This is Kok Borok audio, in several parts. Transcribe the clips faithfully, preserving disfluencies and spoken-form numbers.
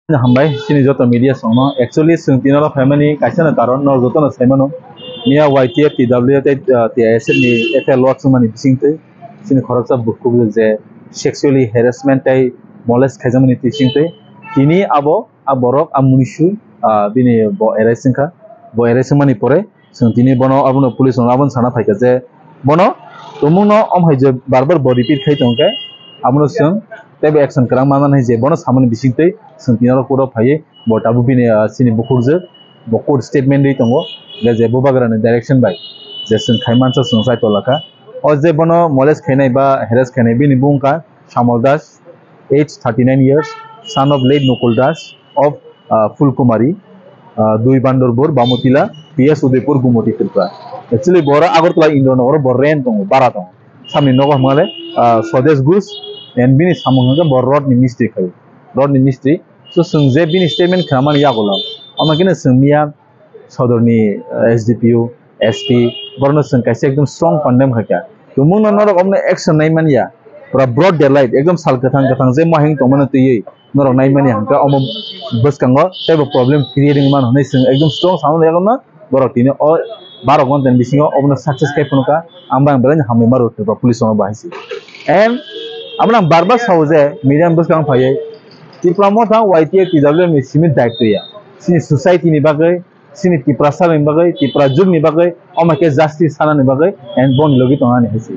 Hambai, chini joto media songno. Actually, chwng tini oro phaimani kaisa no karon, no joto no sai mano. Miya Y T F, T W F tei, uh, T I S F ni F I R lodge wngmani bisingtwi chini khoroksa bukhuk je sexually harassment tei molest khaijakmani bisingtwi tini abo a borok a munisu, ah, bini bo arrest wngkha. Bo arrest wngmani pore chwng tini bono abono police rok abono sana phaikha je bono tumungno om hai je bar bar bo repeat khai tongkhe abono chwng teibo action kwrang manmani hai je bono samani bisingtwi chwng tini oro court o phaiwi bo tabuk bini, ah, chini bukhukjwk bo court statement rwi tongo je, je bubagrani direction bai je chwng khai mansa chwng sai tolakha. O je bono molest khainai ba harass khainai bini bung wngkha Samol Das, age thirty nine years, son of late Nukul Das of, uh, Fulkumari, uh, Dui Bandorbur, Bamutila, P S Udaipur, Gumoti, Tripura. Actually, boro Agartala Indranogoro bo rent tongo, bara tongo. Samni nogo hwnmale, uh, Swadesh Ghosh, and bini samung hwnkhe bo rod ni mistri khai, rod ni mistri. So, chwng je bini statement khnamani yagulo, omo kheno chwng miya sodorni, uh, S D P O, S P, borokno chwng kaisa ekdom strong condemn khaikha. Tumungno norok omono action naimani ya, pura broad daylight, ekdom sal kwthang kwthang je moheng tongmani twiwi norok naimani hwnkhe omo bwskango teibo problem create wngmano hwnwi chwng ekdom strong samani yagulo. Borok tini o baro ghonta ni bisingo obono success khai phunukha. Ang bai ang belai no hambai maro Tripura police rokno bahai se. And abono ang bar bar sao je media ni bwskango phaiwi Tipra Motha Y T F T W F ni simi daitw ya. Chini society ni bagwi, chini Tiprasa ni bagwi, Tipra jwk ni bagwi, omo khe justice sana ni bagwi, and boni logi tongna ni hai se.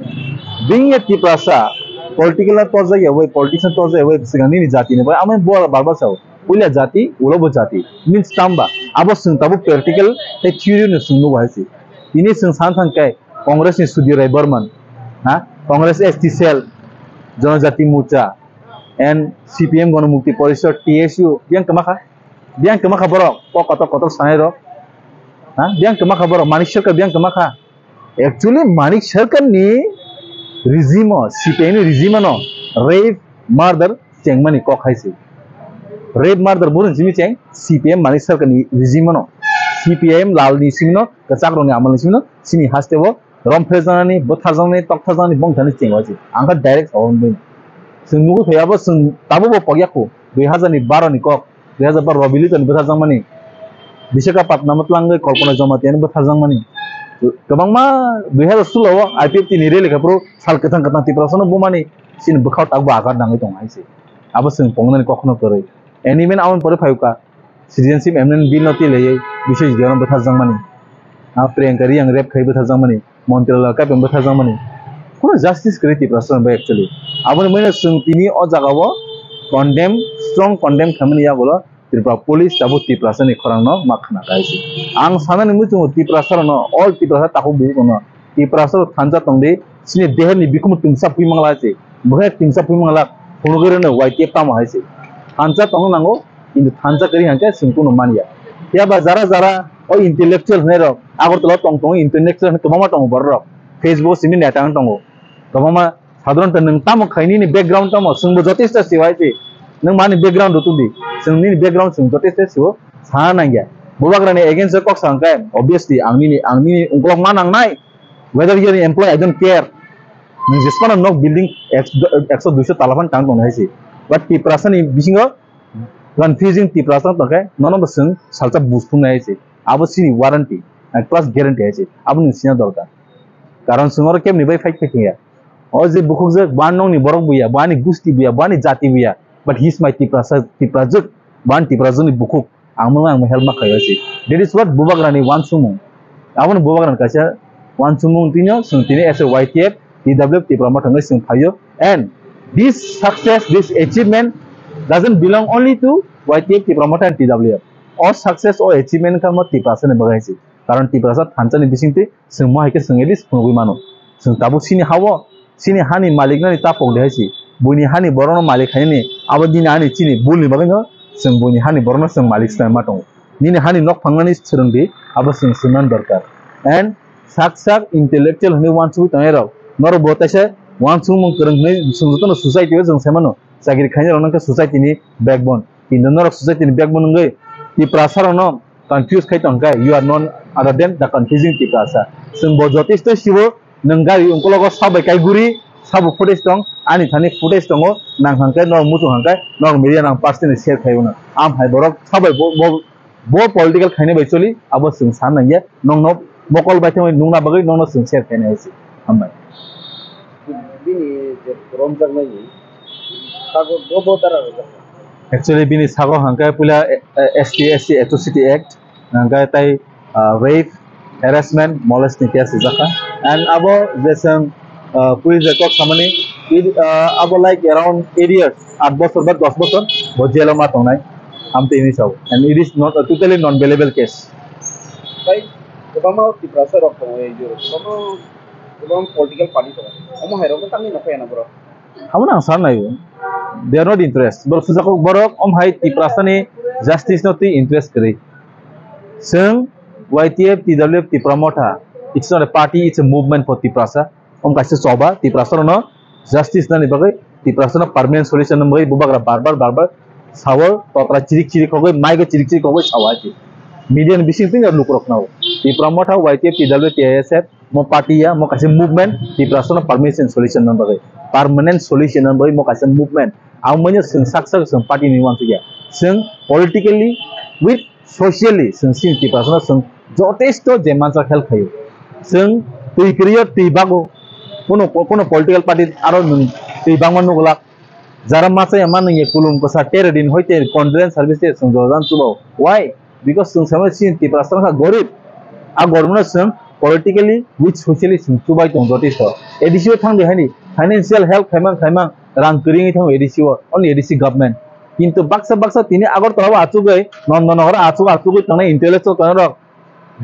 Being a Tiprasa, political no torjak ya bai, politician torjak ya bai, swkang nini jati ni bagwi, amo bo bar bar sao. Puila jati, ulo bo jati. Means tamba, abo chwng tabuk practical tei theory no chwng nugo hai se. Tini chwng san thang khe Congress ni Sudhir Rai Barman, ha? Congress S T cell, Janajati Morcha, and C P M Ganamukti Parishad, T S U, biyang kwma kha? Biyang kwma kha borok, kok kotor kotor sanai rok. Ha? Biyang kwma kha borok, Manik Sarkar biyang kwma kha? Actually, Manik Sarkar ni regime o, C P I ni regime no rape, murder chengmani kok hai se. Rape, murder boro simi cheng C P M Manik Sarkar ni regime no. C P I M lal ni simi no kwchak rok ni amal ni simi no chini haste o romphre janani, bwthar janani, tokthar janani bongthani cheng hai se. Ang kha direct sao bini. Chwng nugwi phai abo chwng tabuk bo pokya khu dui hazar ni baro ni kok. Dui hazar baro Rabi Luiton bwtharjakmani, Vishakhapatnam o twlangwi Kalpana Jamatia no bwtharjakmani, kwbangma dui hazar solo o I P F T ni rally khaphuru sal kwthang kwthang Tiprasa no bumani chini bwkhao takbo agar nangwi tongo hai se. Abo chwng tongnani kokno kwrwi. And even aboni pore phai kha citizenship amendment bill no twi laiwi Biswajit Deo no bwtharjakmani, ah, Priyanka Reang rape khai bwtharjakmani. Montri Lal Kapeng bwtharjakmani. Kheno justice kwrwi Tiprasa bai actually. Aboni mane chwng tini o jaga o condemn, strong condemn khaimani yagulo Tripura police tabuk Tiprasa ni khorang no ma khna kha hai se. Ang sanani muchungo Tiprasa rok no, all Tiprasa takhuk bukhuk rok no, Tiprasa rok thansa tongdi, chini deher ni bikhum twngsa pui mangla hai se. Bwkhak twngsa pui mangla, phunugwi rwno Y T F tamo hai se. Thansa tongna nango, Kintu thansa kwrwi hwnkhe chwng kunu manya. Phiya ba jara jara o intellectual hwnwi rok Agartala tong tongo, intellectual hwnwi kwbangma tongo borok rok. Facebook o simi neta wng tongo. Kwbangma sadharanto nwng tamo khai nini background tamo chwngbo jotesto sio hai se. Nwng mani background rw tubdi. Chwng nini background chwng jotesto sio sana nangya. Bubagrani against o kok sa hwnkhe obviously ang nini ang nini ungkolok ma nangnai. Whether you are employee, I don't care. Nwng jesmano nok building ekso duiso tala phan tang tong hai se. But Tiprasa ni bisingo confusing Tiprasa tongkhe nono bo chwng salsa bus phunai se. Abo chini warranty, and plus guarantee hai se. Abo nwng sina dorkar. Karon chwng oro kebni bai fight khai thangya. O je bukhuk je bo ani nokni borok buya, bo ani gusti buya, bo ani jati buya. But he is my Tiprasa, Tiprajwk. Bo ani Tiprajwkni bukhuk. Ang mano ang help ma khlai se. That is what bubagrani wansukmung. Aboni bubagrani kaisa wansukmung tino chwng tini as a Y T F, T W F Tipra Motha wngwi chwng phaio. And this success, this achievement doesn't belong only to Y T F Tipra Motha and T W F. O success, o achievement khe mo Tiprasa ni bagwi se. Karon Tiprasa thansa ni bisingtwi chwng mo hai khe chwng at least phunugwi mano. Chwng tabuk chini ha-o, chini hani malik nani ta pok de hai se. Buini hani borok no malik khainani abo dini ani chini bul ni bagwi no chwng buini hani borok no chwng malik swlai ma tongo. Nini hani nok phangnani swrwng di, abo chwng swngna dorkar. And sak sak intellectual hwnwi wansugwi tongnai rok, norok bo teisa wansukmung kwrwng hwnwi chwng jotono society o chwng sai mano. Chakri khainai rok no khe society ni backbone. Kintu norok society ni backbone wngwi Tiprasa rok no confuse khai tong khe, you are none other than the confusing Tiprasa. Chwng bo jotesto sibo, nwng gari ungkologo sabai kai guri, sabo footage tong, ani thani footage tongo, nang hangkhe norok muchung hangkhe norok media nang personally share khai uno. Am hai borok sabai bo, bo, bo political khainai bai choli, abo chwng san nangya, nokno mokol bai thangwi nukna bagwi nokno chwng share khainai hai se. Hambai. Bini je romjaknai ni sago bo bo dara rwjak. Actually, bini sago hangkhe puila, eh, eh, S T, S C Atrocity Act, hingkhe tei, ah, rape, harassment, molest ni case rijak kha. And abo je chwng, ah, police record khamani, it, ah, abo like around eight years, aat bochor ba dos bochor bo jail o ma tongnai, amtwi hinwi sao. And it is not, totally non bailable case. Tai kwbangma Tiprasa rok tongo, ei jora kwbangma, kwbang political party tongo, omo hai rok no tamni no phai na borok. Abo no ang san nai, they are not interest. Borok sujak kok borok om hai Tiprasa ni justice no twi interest kwrwi. Chwng Y T F, T W F, Tipra Motha, it's not a party, it's a movement for Tiprasa. Om kaisa choba Tiprasa no justice nani bagwi, Tiprasa no permanent solution no bagwi bubagra bar bar, bar bar sao, tokra chirik chirik hogwi, maigo chirik chirik hogwi sao hai. Media ni bising twi lukurok nao. Tipra Motha, Y T F, T W F, T I S F, mo party ya, mo kaisa movement, Tiprasa no permanent solution no bagwi. Permanent solution no bagwi mo kaisa movement. Ang manya chwng sak sak chwng party ni uansuk ya. Chwng politically with socially chwng sini Tiprasa no chwng jotesto je mansa help khaio. Chwng twi kwrwi o twi bago. Kono, kono political party aro nwng twi bangma nuglak. Jara masa ya manung ye kulum kwsa tere din hoite condolence service te chwng jojan chubo. Why? Because chwng samani sini Tiprasa wngkha gorib. A goribno chwng politically with socially chwng chubai tong jotesto. A D C o thangdi haini financial help khaimang khaimang rang kwrwi wngwi thango A D C o, only A D C government. Kintu baksa baksa tini Agartala o achugwi, Nandanagar o achuk achugwi tongnai intellectual tongnai rok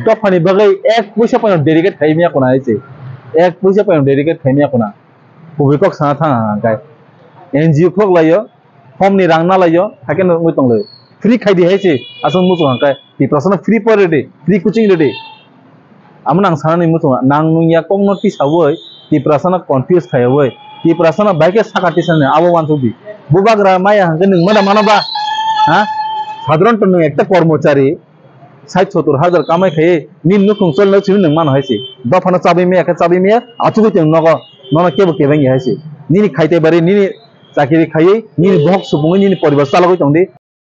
dophani bagwi ek puisa pono dedicate khai maya kuna hai se. Ek puisa pono dedicate khai maya kuna. Kubui kok sana thang ang khe. N G O khok laio, home ni rang na laio, hakhe no wngwi tong laio. Free khai di hai se, aswk muchung ang khe. Tiprasa no free pore rwdi, free coaching rwdi. Amo nang sanani muchungo, nang nung ya kok no tisawi, Tiprasa no confuse khaiwi, Tiprasa no bai khe saka tisani abo uansuk di. Bubagra maya hangkhe nwng mada mano ba? Ha? Sadharanto nwng ekta kormochari, sait sottor hajar kamai khai, nini nukhung cholno simi nwng mano hai se. Dophano chabi maya khe chabi maya, achugwi tong nogo, nono kebo kebeng ya hai se. Nini khaite bari, nini chakiri khaiwi, nini bohok supungwi, nini poribar chalogwi tong di.